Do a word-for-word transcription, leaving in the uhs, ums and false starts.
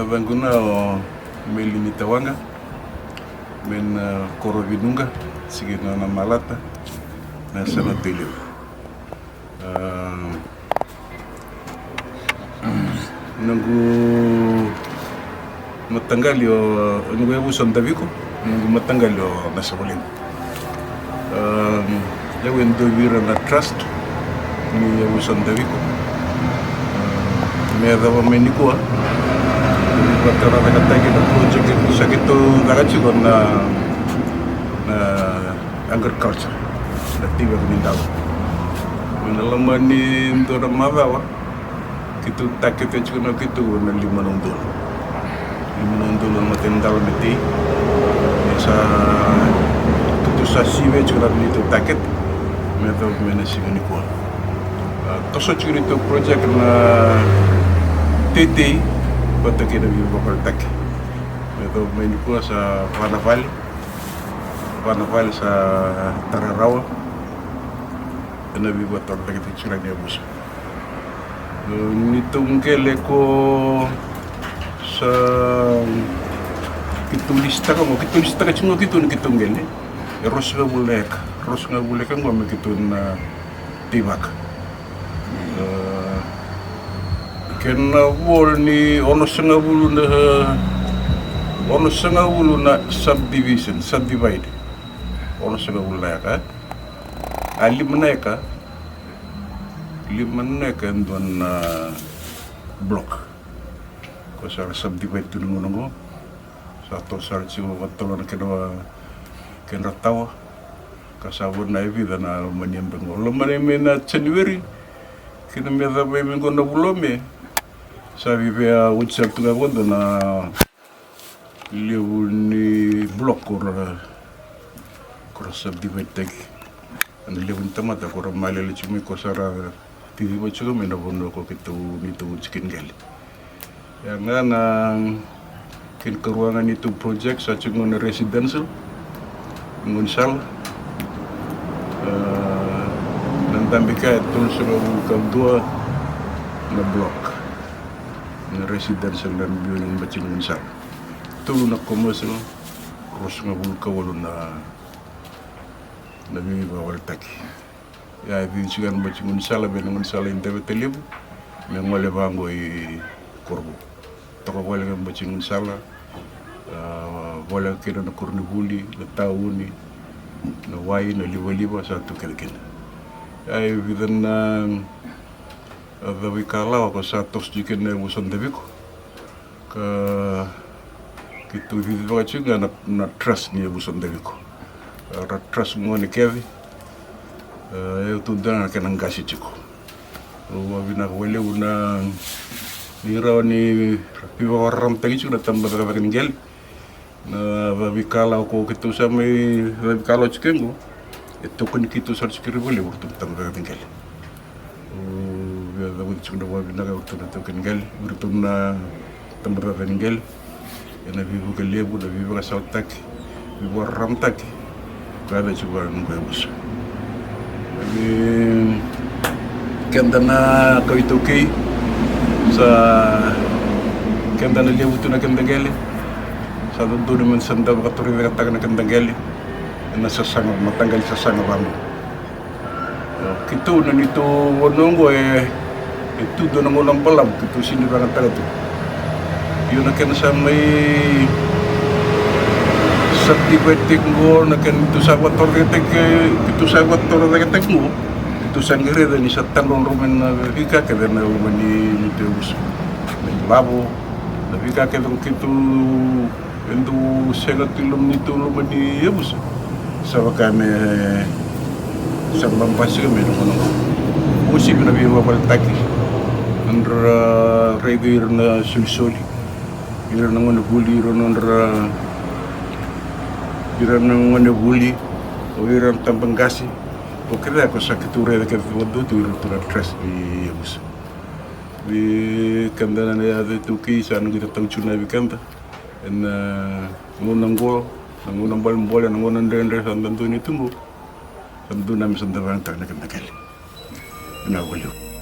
Yacaqu na o Meli ni Tawaqa, mai na koro Vinuqa, sigi na Namalata, na yasana Tailevu. A, noqu mataqali o, noqu yavusa o Daviko, noqu mataqali o Nasavoleni. A, au e dua vei ira na trust ni yavusa o Daviko. A, me yacova mai nikua, ni vakatorocaketaki na project e sa keitou caka tiko na, na agriculture, na teivaki ni dalo. Mai na loma ni dua na macawa, keitou target tiko na keitou na lima na udolu. Lima na udolu na matai ni dalo me tei. E sa, keitou sa sivi tiko na neitou target. Me yacova mai na siga nikua. A, toso tiko neitou project na teitei vata kei na veivakalougatataki. Me yacova mai nikua sa va na vale. Va na vale sa tara rawa. Ena veivakatorocaketaki tiko na yavusa. Neitou qele ko sa keitou lisitaka qo, keitou lisitaka tiko qo keitou na keitou qele. E ruasagavulu na eka, ruasagavulu eka qo me keitou na teivaka. E, kena vo ni onosagavulu na, onosagavulu na subdivision, subdivide. Onosagavulu na eka, e? A lima na eka, lima na eka e dua na block. Ko sa ra subdivide tu na gauna qo. Sa toso sara tiko vakatotolo na kedra, kedra tawa. Ka sa vo na e vica na loma ni yabaki qo. Loma ni mai na January kina me yacova mai qo na vula o Me, sa via oti sara tu ga vakadua na levu ni block ko ra, ko ra subdivide taki. Na levu ni tamata ko ra malele tiko mai, ko sa ra tiko tiko mai na vanua ko keitou, neitou tiko ni qele. Ia ga na kena karua ga neitou project sa tiko na residential, gaunisala. E, na dabe kea e tolusagavulu ka dua na block. Na residential na biu na bati gaunisala. Tolu na commercial, ruasagavulu ka walu na, na veivakalougatataki. Ia e vica tiko ga na bati gaunisala, vei na gaunisala i Davetalevu me gole vaqo i Korovou. Toka voleka na bati gaunisala, a, voleka kina na koronivuli, na tauni, na wai, na livaliva, sa tu kece kina. Ia e vica na, a, cavuikalawa ko sa toso tiko kina na yavusa o Daviko. Ka keitou cicivaka tiko ga na, na trust ni yavusa o Daviko. Ra trust gone kece. E, e tu dua na kena qase tiko. Au vakavinavinaka vakalevu na, ni rawa ni ra veivakararamataki tiko na tabacakacaka ni qele. Na cavuikalawa ko keitou sa mai cavuikalawa tiko qo, e tokoni keitou sara tiko vakalevu o ratou na tabacakacaka ni qele. Au via cavuta tiko na vakavinavinaka vei iratou na taukei ni qele, vei iratou na tabacakacaka ni qele, ena veivuke levu, na veivakasalataki, veivakararamataki ka yaco tiko vua na noqu yavusa. Vei keda na kawa iTaukei, sa keda na levu tu na keda qele, sa dodonu me da sa da vakatorocaketaka na keda qele ena sasaga, mataqali sasaga vaqo. Keitou na neitou vanua oqo e, e tu dua na gauna balavu keitou sega ni vakayagataka tu. Io, na kena sa mai subdivide-taki oqo, na kena keitou sa vakatorocaketaki, keitou sa vakatorocaketaki oqo, keitou sa qai raica ni sa tadrodro mai na veika kece ena loma ni neitou yavusa. Na ilavo, na veika kece ko keitou e dau sega tu i loma ni neitou loma ni yavusa. Sa vaka me sa basika mai na gauna oqo. Uasivi na veivakavaletaki, na nodra raici ira na solisoli, ira na gonevuli, ira na nodra, ira na gonevuli, o ira na tabaqase. O kece ya ko sa keitou raica kece vakadua tu ira tu na trust ni yavusa. Vei keda na yaca iTaukei, sa noqu itatau tiko na vei keda ena gauna oqo, na gauna bolebole, na gauna dredre sa da donuya tu oqo. Sa dodonu me sa da vakayagataka na keda qele. Vinaka vakalevu.